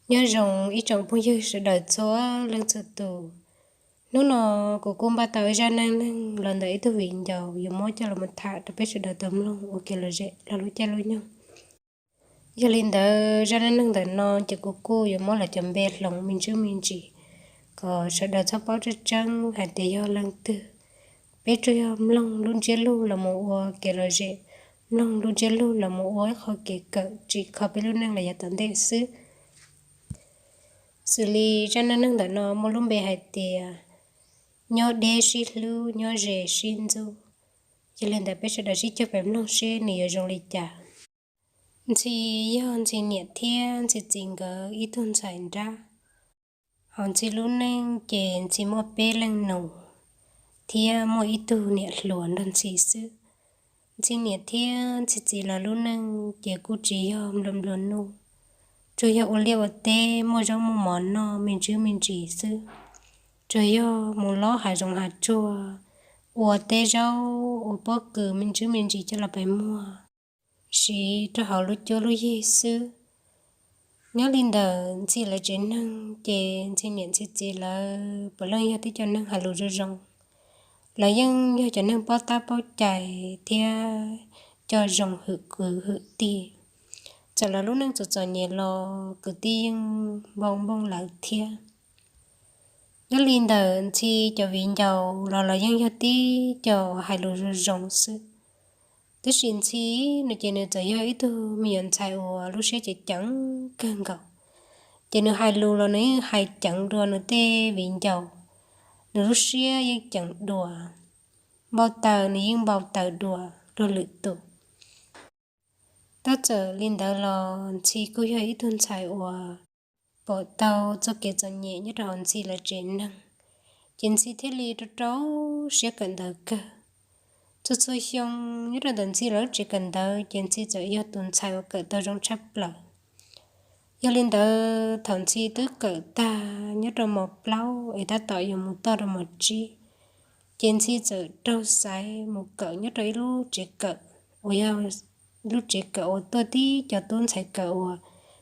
Nyob zoo ib tsoom phooj ywg sawv daws txhua leej txhua tus. Hnub no kuv kuj npaj tau ib zaj neej neeg los ntawm ib tug viv ncaus yuav muab coj los tham rau peb sawv daws tau mloog ua kev lom zem rau lub caij lub nyoog. Yog li ntawd zaj neej neeg ntawm no ces kuv kuj yuav muab lawv cov npe hloov me ntsis me ntsis kom sawv daws txhob paub tseeb tseeb hais tias yog leej twg. Peb tsuas yog mloog lub ntsiab lus los mus ua kev lom zem, mloog lub ntsiab lus los mus ua ib qho kev kawm tsim kho peb lub neej los yav tom ntej xwb. Xws li zaj neej neeg ntawm no muaj lub npe hais tias nyob deb sib hlub, nyob ze sib ntxub. Yog li ntawd peb sawv daws sib cog pem mloog seb nws yuav zoo li cas. Ntxhi yog Ntxhi niam thiab Ntxhi txiv nkawd ib tug ntxhais nrab. Hauv Ntxhi lub neej ces Ntxhi muaj peb leej nus thiab muaj ib tug niam hluas nrog Ntxhi xwb. Ntxhi niam thiab Ntxhi txiv lawv lub neej ces kuj tsis yog nplua nplua nuj, tsuas yog ua liaj ua teb muaj zaub muaj mov noj me ntsis me ntsis xwb. Tsuas yog mus lob hav zoov hav tsuag, ua teb zaub ua pob kws me ntsis me ntsis coj los pem muag siv rau hauv lub cuab lub yig xwb. Nyob li ntawm Ntxhi lawv tsev neeg ces Ntxhi niam Ntxhi txiv lawv puav leej yog tib co neeg hais lus zoo zoo. Lawv yeej yog cov neeg paub tab paub cai thiab coj zoo hwm kwv hwm tij. Txawm lawv lub neej txom txom nyem los kwv tij yeej npau npoo lawv thiab. Nyob li ntawm Ntxhi cov viv ncaus los lawv yeej yog tib co hais lus zoo zoo xwb. Tab sis Ntxhi no ces nws txawm yog ib tug me nyuam ntxhais uas lub siab ceev ceev kawg nkaus, ces nws hais lus los nws yeej hais ceev dua nws tej viv ncaus. Nws lub siab yeej ceev dua, npau taws nws yeej npau taws dua rau lwm tus. Tab txawm li ntawd los Ntxhi kuj yog ib tug ntxhais uas pom tau txoj kev txom nyem nyob rau hauv Ntxhi lawv tsev neeg, ces Ntxhi thiaj li rau rau siab kawm ntawv kawg. Txhua txhua xyoo nyob rau ntawm Ntxhi lawv lub tsev kawm ntawv ces Ntxhi txawm yog tus ntxhais uas kawm tau zoo tshaj plaws. Yog li ntawd thaum Ntxhi twb kawm tag nyob rau mos plaub es tab tom yuav mus toj rau mos tsib, ces Ntxhi txawm raug xaiv mus kawm nyob rau ib lub tsev kawm uas yog lub tsev kawm uas tuaj tib co tub ntxhais kawm uas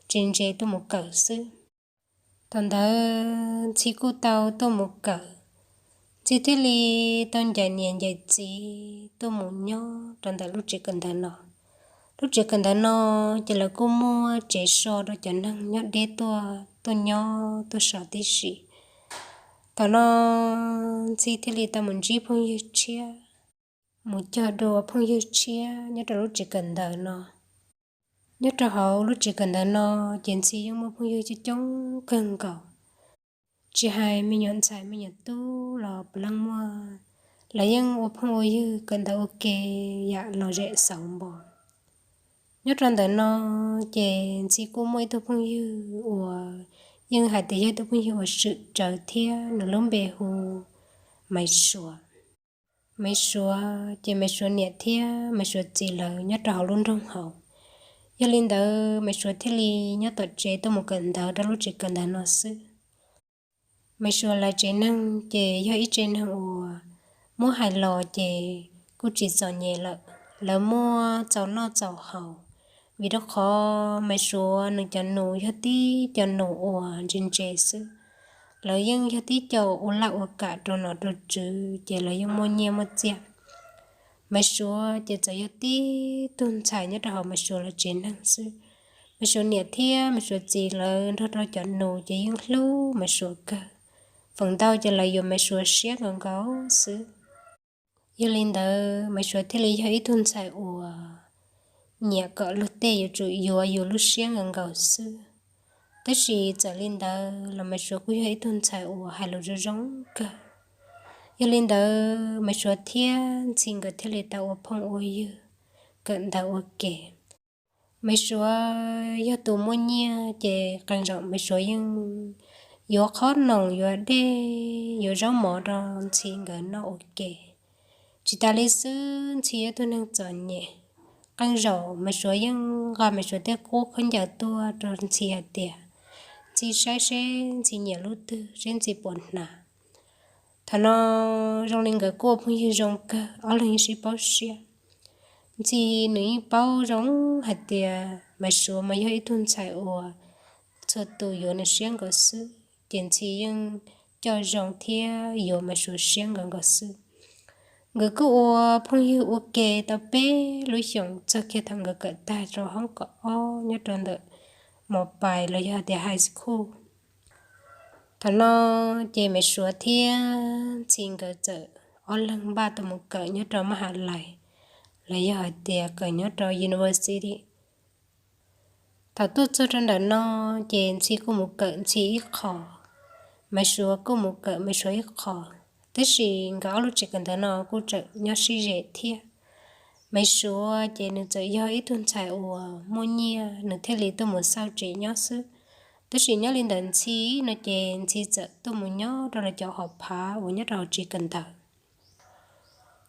tseem ntse tuaj mus kawm xwb. Thaum ntawd Ntxhi kuj tau tuaj mus kawm, Ntxhi thiaj li tau ncaim niam ncaim txiv tuaj mus nyob rau ntawm lub tsev kawm ntawv no. Lub tsev kawm ntawv no ces lawv kuj muaj tsev so rau cov neeg nyob deb tuaj tuaj nyob tuaj so tib si. Thaum no Ntxhi thiaj li tau mus ntsib phooj ywg tshiab, mus cog dua phooj ywg tshiab nyob rau lub tsev kawm ntawv no. Nyob rau hauv lub tsev kawm ntawv no ces Ntxhi yeej muaj phooj ywg coob coob kawg nkaus, tsis hais me nyuam ntxhais me nyuam tub los puav leej muaj. Lawv yeej ua phooj ua ywg kawm ntawv ua ke yam lom zem xauv npo. Nyob rau ntawm no ces Ntxhi kuj muaj ib tug phooj ywg uas yeej hais tias yog ib tug phooj ywg uas swm tsawv thiab nws lub npe hu Maiv Suav. Maiv Suav ces Maiv Suav niam thiab Maiv Suav txiv lawv nyob rau hauv lub nroog hauv. Yog li ntawd Maiv Suav thiaj li nyob tom tsev tuaj mus kawm ntawv rau lub tsev kawm ntawv no xwb. Maiv Suav lawv tsev neeg ces yog ib tsev neeg uas muab hais los ces kuj tsis txom nyem lawm, lawv muaj txaus noj txaus haus, vim rau qhov Maiv Suav nws cov nus yog tib cov nus uas ntse ntse xwb. Lawv yeej yog tib co ua laj ua kam rau nom rau tswv ces lawv yeej muaj nyiaj muaj txiaj. Maiv Suav ces txawm yog tib tug ntxhais nyob rau hauv Maiv Suav lawv tsev neeg xwb. Maiv Suav niam thiab Maiv Suav txiv lawv nrog rau cov nus ces yeej hlub Maiv Suav kawg, feem ntau ces lawv yuav Maiv Suav siab nkaus nkaus xwb. Yog li ntawd Maiv Suav thiaj li yog ib tug ntxhais uas nyiam kom luag tej yuav tsum yuav yus lub siab nkaus nkaus xwb. Tab sis txawm li ntawd los Maiv Suav kuj yog ib tug ntxhais uas hais lus zoo zoo kawg. Yog li ntawd Maiv Suav thiab Ntxhi nkawd thiaj li tau ua phooj ua ywg, kawm ntawv ua ke. Maiv Suav yog tus muaj nyiaj ces qee zaum Maiv Suav yeej yuav qhob noom yuav dej yuav zaub mov rau Ntxhi nkawd noj ua ke. Tsis tas li xwb Ntxhi yog tug neeg txom nyem, qee zaum Maiv Suav yeej nqa Maiv Suav tej qub khaub ncaws tuaj rau Ntxhi hais tias Ntxhi saib seb Ntxhi nyiam lub twg seb Ntxhi puas hnav. Thaum no zoo li nkawd kuj ua phooj ywg zoo kawg, ob leeg yeej sib paub siab. Ntxhi nws yeej paub zoo hais tias Maiv Suav mas yog ib tug ntxhais uas tus tus yuav nws siab nkaus xwb, ces Ntxhi yeej coj zoo thiab yuav Maiv Suav siab nkaus nkaus xwb. Nkawd kuj ua phooj ywg ua ke tau peb lub xyoos txog kiag thaum nkawd kawm tag rau hoob kaum ob nyob rau ntawm mos pais los yog tias high school. Thaum no ces Maiv Suav thiab Ntxhi nkawd txawm ob leeg npaj tau mus kawm nyob rau maj has lais los yog hais tias kawm nyob rau university. Thaum tuaj txog rau ntawm no ces Ntxhi kuj mus kawm Ntxhi ib qho, Maiv Suav kuj mus kawm Maiv Suav ib qho, tab sis nkawd ob lub tsev kawm ntawv no kuj tseem nyob sib ze thiab. Maiv Suav ces nws txawm yog ib tug ntxhais uas muaj nyiaj nws thiaj li tuaj mus xauj tsev nyob xwb, tab sis nyob li ntawm Ntxhi no ces Ntxhi txawm tuaj mus nyob rau lawv cov hoo phav uas nyob rau hauv tsev kawm ntawv.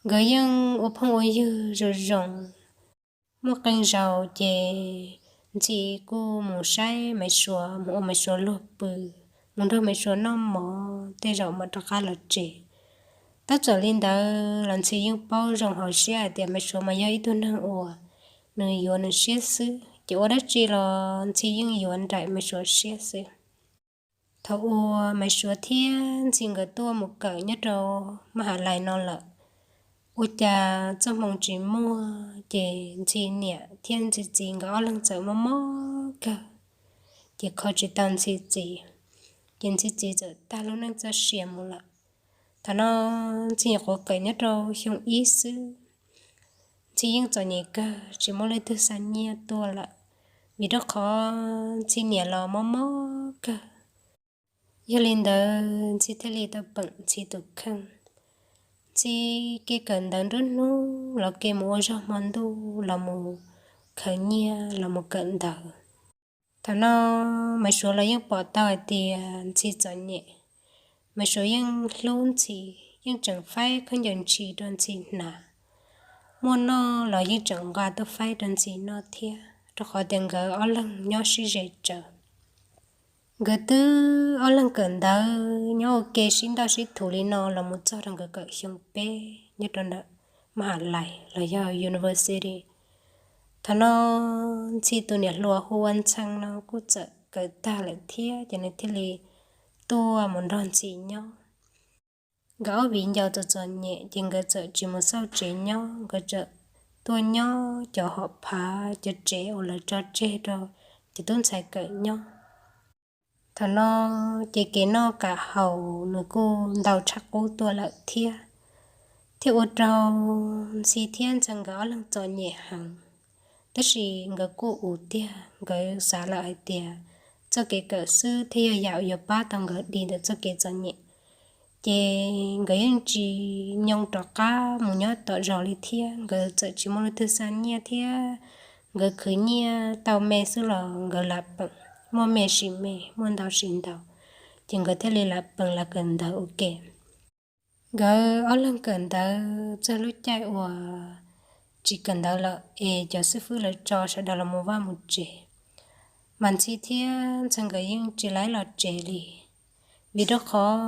Nkawd yeej ua phooj ua ywg zoo zoo. Muaj qee zaus ces Ntxhi kuj mus saib Maiv Suav, mus ua Maiv Suav luag pw, mus nrog Maiv Suav noj mov, tej zaum mam rov qab los tsev. Tab txawm li ntawd los Ntxhi yeej paub zoo hauv siab hais tias Maiv Suav mas yog ib tug neeg uas nws yuav nws siab xwb, ces ua dab tsi los Ntxhi yeej yuav nraim Maiv Suav siab xwb. Thaum uas Maiv Suav thiab Ntxhi nkawd tuaj mus kawm nyob rau maj has lais no lawm, ua cas txoj hmoo tsis muaj, ces Ntxhi niam thiab Ntxhi txiv nkawd ob leeg txawm mob mob kawg, ces kho tsis tau Ntxhi txiv, ces Ntxhi txiv txawm tag lub neej txoj sia mus lawm. Thaum no Ntxhi nyuam qhuav kawm nyob rau xyoo ib xwb, Ntxhi yeej txom nyem kawg tsis muaj leej twg xa nyiaj tuaj lawm, vim rau qhov Ntxhi niam los mob mob kawg. Yog li ntawd Ntxhi thiaj li tau peem Ntxhi tus kheej. Ntxhi kev kawm ntawv nruab hnub los kev mus ua zog hmo ntuj los mus khaws nyiaj los mus kawm ntawv. Thaum no Maiv Suav los yeej pom tau hais tias Ntxhi txom nyem, Maiv Suav yeej hlub Ntxhi, yeej tseem faib khaub ncaws ntshis rau Ntxhi hnav, muaj noj los yeej tseem nqa tuaj faib rau Ntxhi noj thiab, rau qhov tias nkawd ob leeg nyob sib ze tsawv. Nkawd twb ob leeg kawm ntawv nyob ua ke sib ntaj sib thuv li no los mus txog rau nkawd kawm xyoo peb nyob rau ntawm maj has lais los yog university. Thaum no Ntxhi tus niam hluas hu ua Ntxhee no kuj txawm kawm tag lawm thiab, ces nws thiaj li tuaj mus nrog Ntxhi nyob. Nkawd ob viv ncaus txom txom nyem ces nkawd txawm tsis mus xauj tsev nyob, nkawd txawm tuaj nyob cov hoo phav, cov tsev uas lawv tso tseg rau cov tub ntxhais kawm nyob. Thaum no ces kev noj kam haus nws kuj ntau tshaj qub tuaj lawm thiab, thiab ua rau Ntxhi thiab Ntxhee nkawd ob leeg txom nyem heev. Tab sis nkawd kuj ua tiag, nkawd xav lawm hais tias txoj kev kawm xwb thiaj yog yam uas yuav pab tau nkawd dim ntawm txoj kev txom nyem. Ces nkawd yeej tsis nyoo rov qab mus nyob tom zos li thiab, nkawd txawm tsis muaj leej twg xa nyiaj thiab, nkawd khwv nyiaj tau me xwb los nkawd lam peem, muaj me sim me, muaj ntau sim ntau, ces nkawd thiaj li lam peem los kawm ntawv ua ke. Nkawd ob leeg kawm ntawv txog lub caij uas tsis kawm ntawv lawm es cov xib fwb lawv tso sawv daws los mus vaj mus tsev, mas Ntxhi thiab Ntxhee nkawd yeej tsis laib los tsev li, vim rau qhov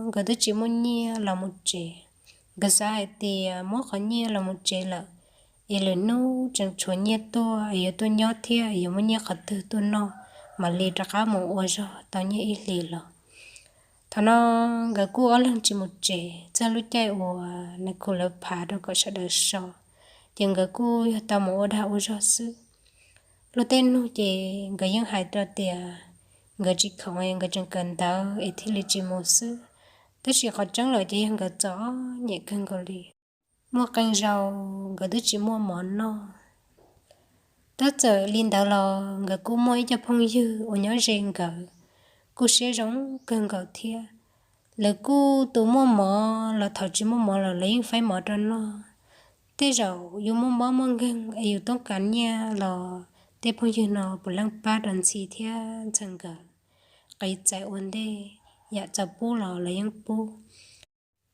nkawd twb tsis muaj nyiaj los mus tsev. Nkawd xav hais tias muab qhov nyiaj los mus tsev lawm es lwm hnub tseem tshuav nyiaj tuaj es yuav tuaj nyob thiab yuav muaj nyiaj qhov twg tuaj noj, mam li rov qab mus ua zog tau nyiaj ib hlis los. Thaum no nkawd kuj ob leeg tsis mus tsev, txog lub caij uas nws khu lawv phav rau kom sawv daws so, ces nkawd kuj yog tau mus ua dag ua zog xwb. Luag tej nug ces nkawd yeej hais rau tias nkawd tsis khoom, nkawd tseem kawm ntawv es thiaj li tsis mus xwb, tab sis qhov tseeb lawm ces yog nkawd txom nyem kawg nkaus li. Muaj qee zaus nkawd twb tsis muaj mov noj. Tab txawm li ntawd los nkawd kuj muaj ib co phooj ywg uas nyob ze nkawd kuj siab zoo kawg nkaus thiab. Lawv kuj tus muaj mov los thaum tsis muaj mov los lawv yeej faib mov rau noj. Tej zaum yus muaj mob muaj nkeeg es yus toob kas nyiaj los tej phooj ywg no puav leej pab rau Ntxhi thiab Ntxhee nkawd qiv txais ua ntej, yam txaus pub los lawv yeej pub.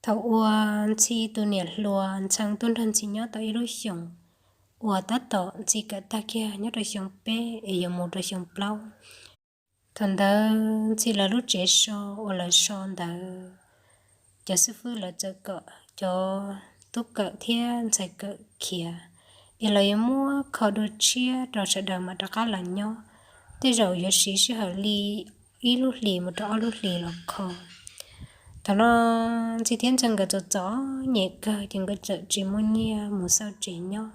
Thaum uas Ntxhi tus niam hluas Ntxhee tuaj nrog Ntxhi nyob tau ib lub xyoos, uas tab tom Ntxhi kawm tag kiag nyob rau xyoo peb es yuav mus rau xyoo plaub, thaum ntawd Ntxhi lawv lub tsev so uas lawv so ntawd, cov xib fwb lawv txawm kom cov tub kawm thiab ntxhais kawm khiav, es lawv yuav muab kho dua tshiab rau sawv daws mam rov qab los nyob. tej zaum yuav siv sij hawm li ib lub hlis mus rau ob lub hlis los kho. Thaum no Ntxhi thiab Ntxhee nkawd txom txom nyem kawg ces nkawd txawm tsis muaj nyiaj mus xauj tsev nyob.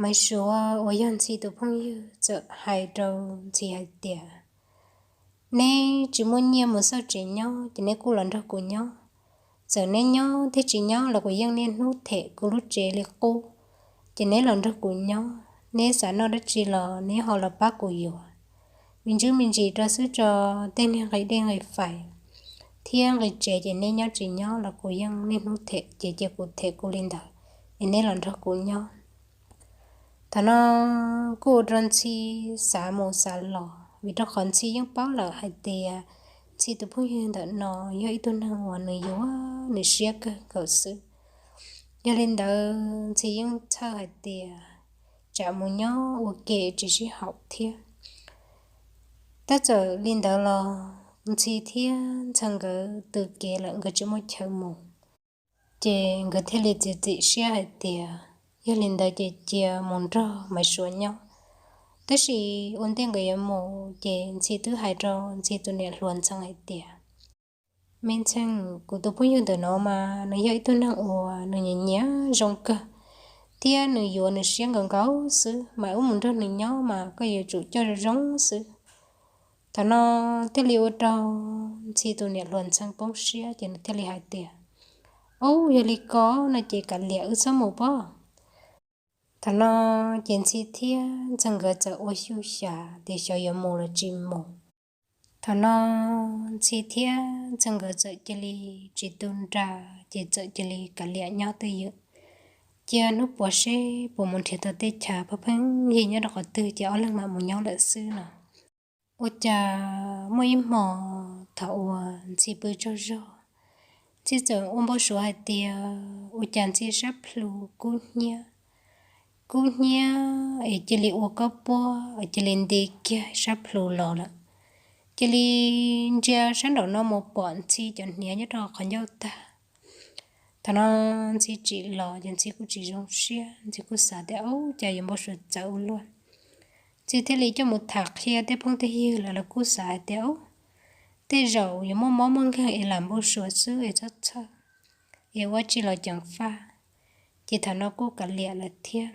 Maiv Suav uas yog Ntxhi tus phooj ywg txawm hais rau Ntxhi hais tias, neb tsis muaj nyiaj mus xauj tsev nyob ces neb kuj los nrog kuv nyob. Txawm neb nyob thiab tsis nyob los kuv yeej niaj hnub them kuv lub tsev li qub. Ces neb los nrog kuv nyob, neb xav noj dab tsi los neb ho los pab kuv yuav. Me ntsis me ntsis rau xwb tso, tej niag nqi dej nqi fais thiab nqi tsev ces neb nyob tsis nyob los kuv yeej niaj hnub them, ces cia kuv them kuv li ntawd, es neb los nrog kuv nyob. Thaum no kuj ua rau Ntxhi xav mus xav los, vim rau qhov Ntxhi yeej paub lawm hais tias Ntxhi tus phooj ywg ntawm no yog ib tug neeg uas nws yuav nws siab kawg nkaus xwb. Yog li ntawd Ntxhi yeej txhawj hais tias tsam mus nyob ua ke tsis sib haum thiab. Tab txawm li ntawd los Ntxhi thiab Ntxhee nkawd tu kev lawm nkawd tsis muaj chaw mus, ces nkawd thiaj li txiav txim siab hais tias yog li ntawd ces cia mus nrog Maiv Suav nyob. Tab sis ua ntej nkawd yuav mus ces Ntxhi twb hais rau Ntxhi tus niam hluas Ntxhee hais tias, me Ntxhee, kuv tus phooj ywg ntawm no mas nws yog ib tug neeg uas nws nyiam nyiam zoo kawg, thiab nws yuav nws siab nkaus nkaus xwb, mas wb mus nrog nws nyob mas koj yuav tsum coj zoo zoo xwb. Thaum no thiaj li ua rau Ntxhi tus niam hluas Ntxhee poob siab ces nws thiaj li hais tias, ub, yog li ko no ces kav liam wb txhob mus pob. Thaum no ces Ntxhi thiab Ntxhee nkawd txawm ua xyuj xyuas tias xyov yuav mus los tsis mus. Thaum no Ntxhi thiab Ntxhee nkawd txawm cia li tsis tu nra, ces txawm cia li kav liam nyob twj ywm, cia hnub puav seb puas mus nrhiav tau tej chaw pheej pheej yig nyob rau qhov twg ces ob leeg mam mus nyob lawm xwb no. Ua cas muaj ib hmo thaum uas Ntxhi pw tsaug zog, Ntxhi txawm ua npau suav hais tias ua cas Ntxhi sab plhu kub hnyiab, kub hnyiab es cia li ua kob puab es cia li nti kiag sab plhu los lawm. Cia li ntsia sab nraum no mus pom Ntxhi cov hniav nyob rau qhov ncauj tag. Thaum no Ntxhi tsim los ces Ntxhi kuj tsis zoo siab, Ntxhi kuj xav tias ub, cas yuav npau suav txawv ua luaj. Ntxhi thiaj li coj mus tham qhia tej phooj tej ywg lawm, lawv kuj xav hais tias ub, tej zaum yuav muaj mob muaj nkeeg es lam npau suav xwb es txhob txhawj, es ua tsi los ceev faj. Ces thaum no kuj kav liam lawm thiab.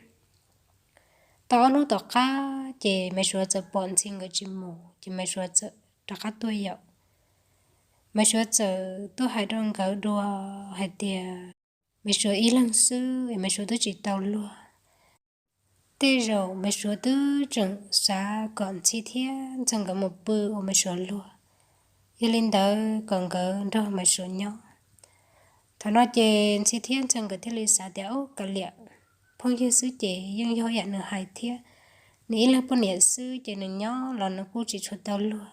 Tau ob hnub tom qab ces Maiv Suav txawm pom Ntxhi nkawd tsis mus ces Maiv Suav txawm rov qab tuaj yaum. Maiv Suav txawm tuaj hais rau nkawd dua hais tias Maiv Suav ib leeg xwb es Maiv Suav twb tsis tau luag. Tej zaum Maiv Suav twb tseem xav kom Ntxhi thiab Ntxhee nkawd mus pw ua Maiv Suav luag, yog li ntawd kom nkawd nrog Maiv Suav nyob. Thaum no ces Ntxhi thiab Ntxhee nkawd thiaj li xav tias ub, kav liam, phooj ywg xwb ces yeej yog yam nws hais thiab. Nws ib leeg poj niam xwb ces nws nyob los nws kuj tsis tshua tau luag.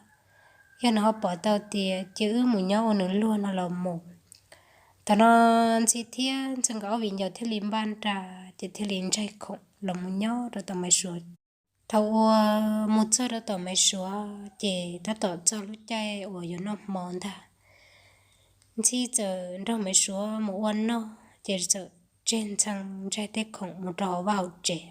Yog nws ho pom tau tias cia wb mus nyob ua nws luag no los mus. Thaum no Ntxhi thiab Ntxhee nkawd ob viv ncaus thiaj li npaj nra, ces thiaj li ntsaig khoom los mus nyob rau tom Maiv Suav. Thaum uas mus txog rau tom Maiv Suav ces tab tom txog lub caij uas yuav noj hmo ntag. Ntxhi txawm nrog Maiv Suav mus ua noj ces txawm tseg Ntxhee ntsaig tej khoom mus rau hauv vaj hauv tsev.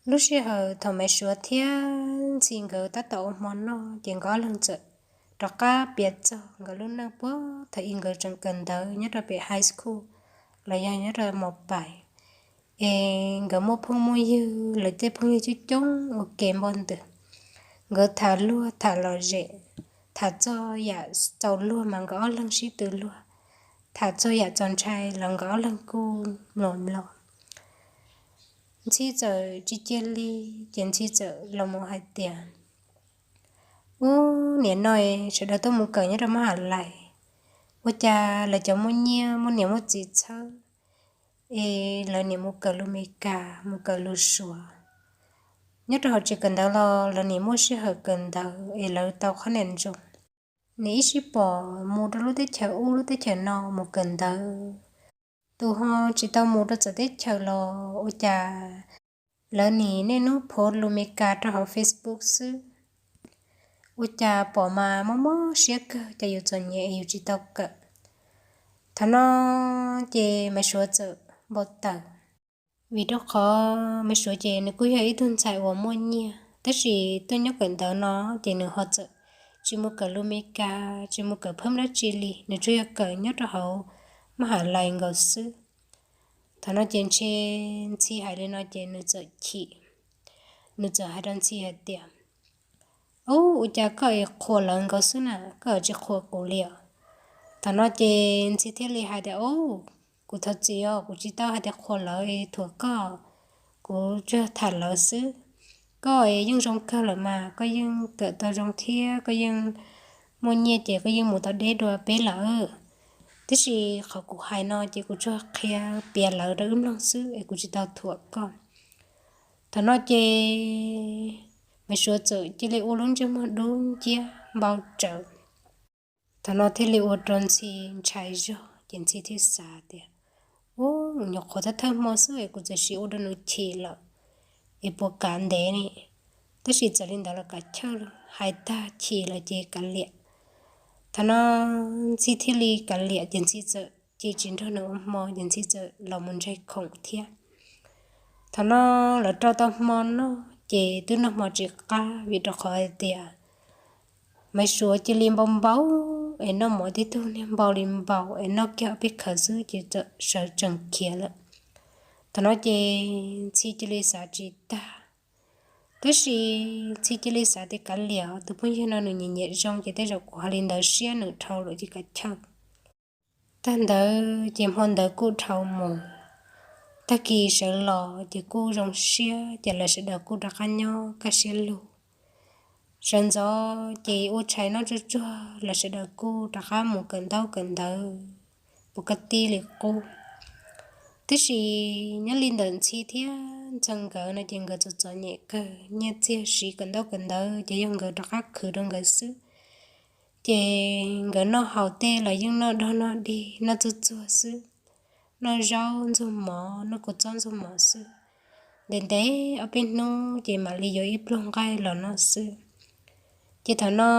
Lub sij hawm thaum Maiv Suav thiab Ntxhi nkawd tab tom ua hmo noj ces nkawd ob leeg txawm rov qab piav txog nkawd lub neej puag thaum ub nkawd tseem kawm ntawv nyob rau pem high school los yog nyob rau mos pais, es nkawd muaj phooj muaj ywg, lawv tej phooj ywg coob coob ua ke npaum ntawd. Nkawd tham luag tham lom zem, tham txog yam txaus luag mas nkawd ob leeg sib tw luag, tham txog yam txaus ntshai los nkawd ob leeg kuj mlos mlos. Ntxhi txawm tsis cia li, ces Ntxhi txawm los mus hais tias, ub, niam no sawv daws tuaj mus kawm nyob rau mab ha lais, ua cas lawv cov muaj nyiaj muaj niam muaj txiv txhawb, es lawv niam mus kawm lus Mes Kas mus kawm lus Suav. Nyob rau hauv tsev kawm ntawv los lawv niam muaj sij hawm kawm ntawv es lawv tau qhab niam ntsoov. Niam ib sij pom mus rau lub teb chaws ub lub teb chaws no mus kawm ntawv, tus ho tsis tau mus rau txawv teb chaws los ua cas lawv nim niaj hnub post lus Mes Kas rau hauv Facebook xwb. Ua cas pom mas mob mob siab kawg, cas yus txom nyem es yus tsis tau kawm. Thaum no ces Maiv Suav txawm npau taws, vim rau qhov Maiv Suav ces nws kuj yog ib tug ntxhais uas muaj nyiaj, Tab sis tuaj nyob kawm ntawv no ces nws ho txawm tsis mus kawm lus Meskas, tsis mus kawm phab dab tsi li, nws tsuas yog kawm nyob rau hauv maj has lais nkaus xwb. Thaum no ces ntshe Ntxhi hais li no ces nws txawm chim, nws txawm hais rau Ntxhi hais tias, Ub, ua cas koj es qhuas lawv nkaus xwb na, koj tsis qhuas kuv li os? Thaum no ces Ntxhi thiaj li hais tias, Ub, kuv thov txim os, kuv tsis tau hais tias qhuas lawv es thuam koj, kuv tsuas tham lawv xwb. Koj es yeej zoo kawg lawm mas, koj yeej kawm tau zoo thiab koj yeej muaj nyiaj ces koj yeej mus tau deb dua peb lawm. Tiam sis qhov kuv hais no ces kuv tsuas qhia piav lawv rau wb mloog xwb es kuv tsis tau thuam koj. Thaum no ces Maiv Suav txawm cia li ua lub ntsej muag dub nciab npau tsaws. Thaum no thiaj li ua rau Ntxhi ntshai zog ces Ntxhi thiaj xav tias, Ub, nyuam qhuav thawj thawj hmo xwb es kuv txawm sim ua rau nws chim lawm, es puas kav ntev ne? Tab sis txawm li ntawd los kav chawj, hais tag chim lawm ces kav liam. Thaum no Ntxhi thiaj li kav liam ces Ntxhi txawm cia tsis nrog nws ua hmo ces Ntxhi txawm los mus ntsaig khoom thiab. Thaum no lawv rau tau hmo noj ces twb noj hmo tsis qab vim rau qhov hais tias Maiv Suav cia li npau npau, es noj mov tib tug niag npau li npau, es noj kiag ob peb khawv xwb ces txawm sawv tsees khiav lawm. Thaum no ces Ntxhi cia li xav tsis tag. Tab sis Ntxhi cia li xav tias kav liam, tus phooj ywg no nws nyiam nyiam zoo ces tej zaum kuv hais li ntawd siab nws dhau lawm ces kav chawj. Tag ntawd ces hmo ntawd kuj dhau mus, tag kis sawv los ces kuj zoo siab ces lawv sawv daws kuj rov qab nyob kaj siab lug. Sawv ntxov ces ua tshais noj tsuag tsuag, lawv sawv daws kuj rov qab mus kawm ntaub kawm ntawv puas kaj tib li qub. Tab sis nyob li ntawm Ntxhi thiab Ntxhee nkawd no ces nkawd txom txom nyem kawg, nyiaj txiag siv kawm ntaub kawm ntawv ces yog nkawd rov qab khwv rau nkawd xwb. Ces nkawd noj haus tej los yeej noj dog noj dig, noj txuag txuag xwb, noj zaub ntxuag mov, noj kua txob ntxuag mov xwb. Ntev ntev ob peb hnub ces mam li yuav ib pluag nqaij los noj xwb. Ces thaum no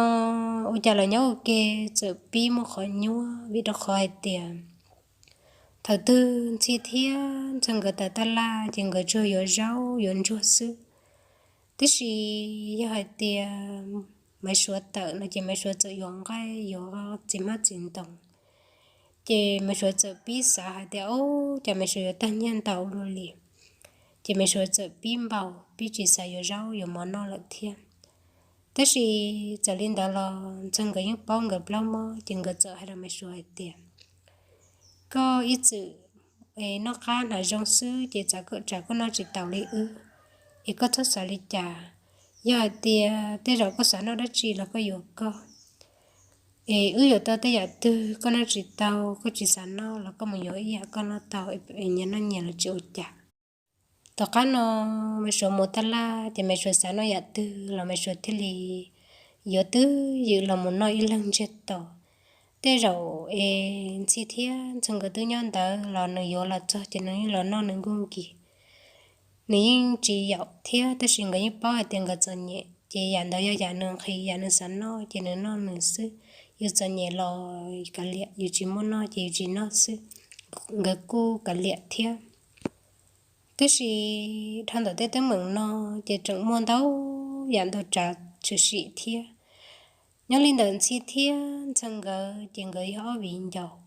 ua cas lawv nyob ua ke txawm pib muaj qhov nyuaj vim rau qhov hais tias thaum twg Ntxhi thiab Ntxhee nkawd tawm tab laj ces nkawd tsuas yuav zaub yuav ntsuag xwb. Tiam sis yog hais tias Maiv Suav tawm no ces Maiv Suav txawm yuav nqaij yuav txiv hmab txiv ntoo. Ces Maiv Suav txawm pib xav hais tias, Ub, cas Maiv Suav yuav tag nyiaj ntau ua luaj li? Ces Maiv Suav txawm pib npau, pib tsis xav yuav zaub yuav mov noj lawm thiab. Tab sis txawm li ntawd los Ntxhee nkawd yeej paub nkawd plaub mob ces nkawd txawm hais rau Maiv Suav hais tias, Koj ib txwm es noj qab hnav zoo xwb ces tsam koj noj tsis taus li wb, es koj txhob xav li cas. Yog hais tias tej zaum koj xav noj dab tsi los koj yuav koj, es wb yuav tau tej yam twg koj noj tsis tau, koj tsis xav noj los koj mus yuav ib yam koj noj tau, es nyias noj nyias los tsis ua cas. Tom qab no Maiv Suav mus tab laj ces Maiv Suav xav noj yam twg los Maiv Suav thiaj li yuav twj ywm los mus noj ib leeg ntsiag to. Tej zaum es Ntxhi thiab Ntxhee nkawd twb nyob ntawd los nws yuav los txog ces nws yeej los noj nws nkuj nkis. Nws yeej tsis yaum thiab tab sis nkawd yeej paub hais tias nkawd txom nyem ces yam ntawd yog yam nws nqhis, yam nws xav noj ces nws noj nws xwb. Yus txom nyem los kav liam, yus tsis muaj noj ces yus tsis noj xwb. Nkawd kuj kav liam thiab. Tab sis dhau ntawm tej teeb meem no ces tseem muaj ntau yam ntau tsav tshwm sim thiab. Nyob li ntawm Ntxhi thiab Ntxhee nkawd ces nkawd yog ob viv ncaus.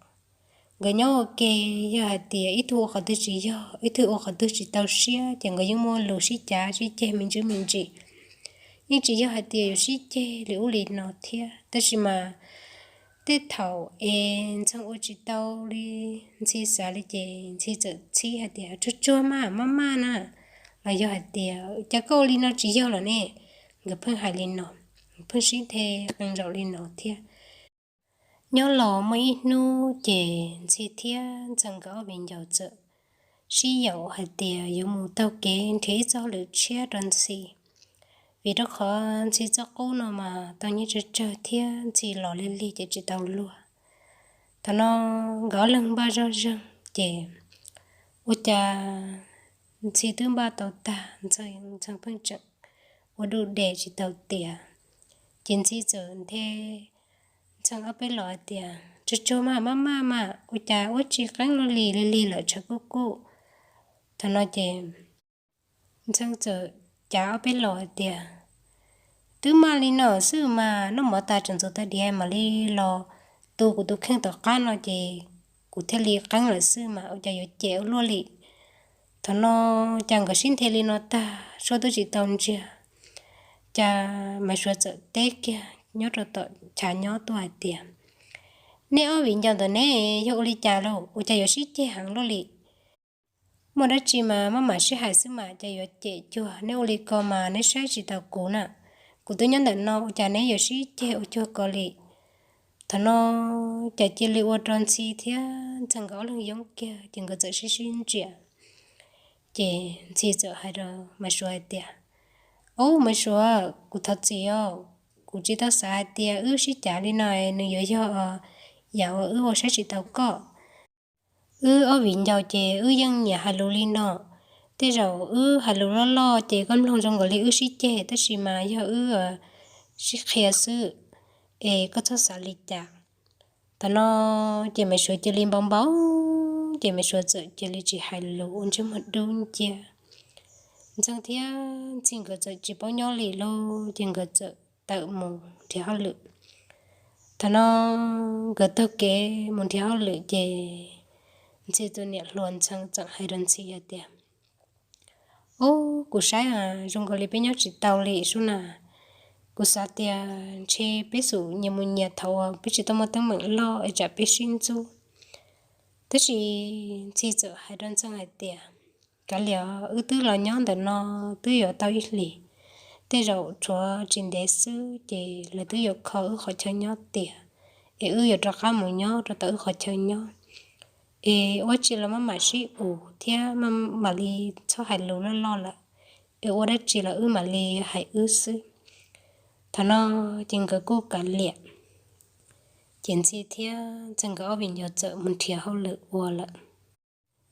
Nkawd nyob ua ke, yog hais tias ib tug ua qhov twg tsis yog, ib tug ua qhov twg tsis tau siab ces nkawd yeej muaj lus sib cav sib ceg me ntsis me ntsis, yeej tsis yog hais tias yuav sib ceg li ub li no thiab. Tab sis mas tej thaum es Ntxhee ua tsis tau li Ntxhi xav li ces Ntxhi txawm txhib hais tias, Tsuag tsuag maj, maj maj na, los yog hais tias, Cas koj ua li no tsis yog lawm ne? Nkawd pheej hais li no, pheej sib the qee zaum li no thiab. Nyob los muaj ib hnub ces Ntxhi thiab Ntxhee nkawd ob viv ncaus txawm sib yaum hais tias yuav mus taug kev nrhiav ib txoj hauj lwm tshiab rau Ntxhi, vim rau qhov Ntxhi txoj qub no mas tau nyiaj tsawg tsawg thiab Ntxhi los lig lig ces tsis tau luag. Thaum no nkawd ob leeg npaj zoj zeeg ces ua cas Ntxhi twb npaj tau tag, Ntxhee pheej tseem ua duj de tsis tau tiav. Ces Ntxhi txawm nthe Ntxhee ob peb los hais tias, Tsuag tsuag maj, maj maj mas, ua cas ua tsis qeeb luaj li, lig lig lawm tshav kuj kuj. Thaum no ces Ntxhee txawm cav ob peb los hais tias, Twb maj li no xwb mas, noj mov tas tseem ntxuav tau diav mam li los tu kuv tus kheej tom qab no ces kuv thiaj li qeeb lawm xwb mas, ua cas yuav cem ua luaj li. Thaum no cas nkawd sib nthe li no tag, Suab twb tsis tau ntsiag, cas Maiv Suav txawm teb kiag nyob rau tom chav nyob tuaj hais tias, Neb ob viv ncaus ntawm neb yog ua li cas lauj, ua cas yuav sib ceg heev luaj li? Muaj dab tsi mas maj mam sib hais xwb mas, cas yuav cem cuag neb ua li ko mas, neb saib tsis taus kuv na. Kuv twb nyob ntawm no, ua cas neb yuav sib ceg ua cuag ko li? Thaum no cas cia li ua rau Ntxhi thiab Ntxhee nkawd ob leeg yoob kiag, ces nkawd txawm sib sib ntsiab. Ces Ntxhi txawm hais rau Maiv Suav hais tias, Ub, Maiv Suav, kuv thov txim os, kuv tsis tau xav hais tias wb sib cav li no nws yuav yog yam uas wb ua saib tsis taus koj. Wb ob viv ncaus ces wb yeej nyiam hais lus li no. Tej zaum wb hais lus loj loj ces koj mloog zoo nkaus li wb sib ceg, tab sis mas yog wb sib qhia xwb, es koj txhob xav li cas. Thaum no ces Maiv Suav cia li npau npau, ces Maiv Suav txawm cia li tsis hais lus, ua ntsej muag dub nciab. Ntxhee thiab Ntxhi nkawd txawm tsis paub nyob li lauj, ces nkawd txawm tawm mus nrhiav hauj lwm. Thaum no nkawd taug kev mus nrhiav hauj lwm ces Ntxhi tus niam hluas Ntxhee txawm hais rau Ntxhi hais tias, Ub, kuv saib zoo nkaus li peb nyob tsis tau li sub na. Kuv xav tias ntshe peb xum nyias mus nyias thaum uas peb tsis tau muaj teeb meem loj es tsam peb sib ntxub. Tab sis Ntxhi txawm hais rau Ntxhee hais tias, Kav liam, wb twb los nyob ntawm no twb yuav tau ib hlis, tej zaum tshuav tsis ntev xwb ces lawv twb yuav kho wb qhov chaw nyob tiag, es wb yuav rov qab mus nyob rau tom wb qhov chaw nyob. Es ua tsi los maj mam sib ua thiab mam li txhob hais lus loj loj lawm, es ua dab tsi los wb mam li hais wb xwb. Thaum no ces nkawd kuj kav liam, ces Ntxhi thiab Ntxhee nkawd ob viv ncaus txawm mus nrhiav hauj lwm ua lawm.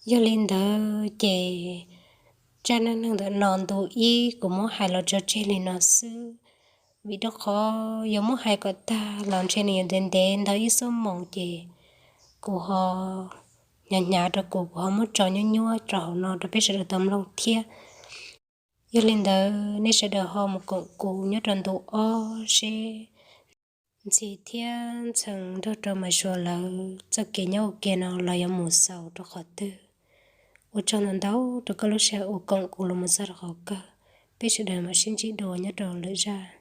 Yog li ntawd ces zaj neej neeg ntawm no ntu ib kuv muab hais los tso tseg li no xwb, vim rau qhov yuav muab hais kom tag los ntshe nws yuav ntev ntev ntau ib xuab moos ces kuv ho hnyav hnyav rau kuv, kuv ho muab tso nyuab nyuab rau hauv no rau peb sawv daws tau mloog thiab. Yog li ntawd nej sawv daws ho mus koom kuv nyob rau ntu ob seb Ntxhi thiab Ntxhee nrog rau Maiv Suav lawv txoj kev nyob ua ke no los yuav mus xaus rau qhov twg. Ua tsaug ntau ntau rau koj lub sij hawm uas koom kuv los mus txog rau qhov kawg. Peb sawv daws mam sib ntsib dua nyob rau lwm zaj.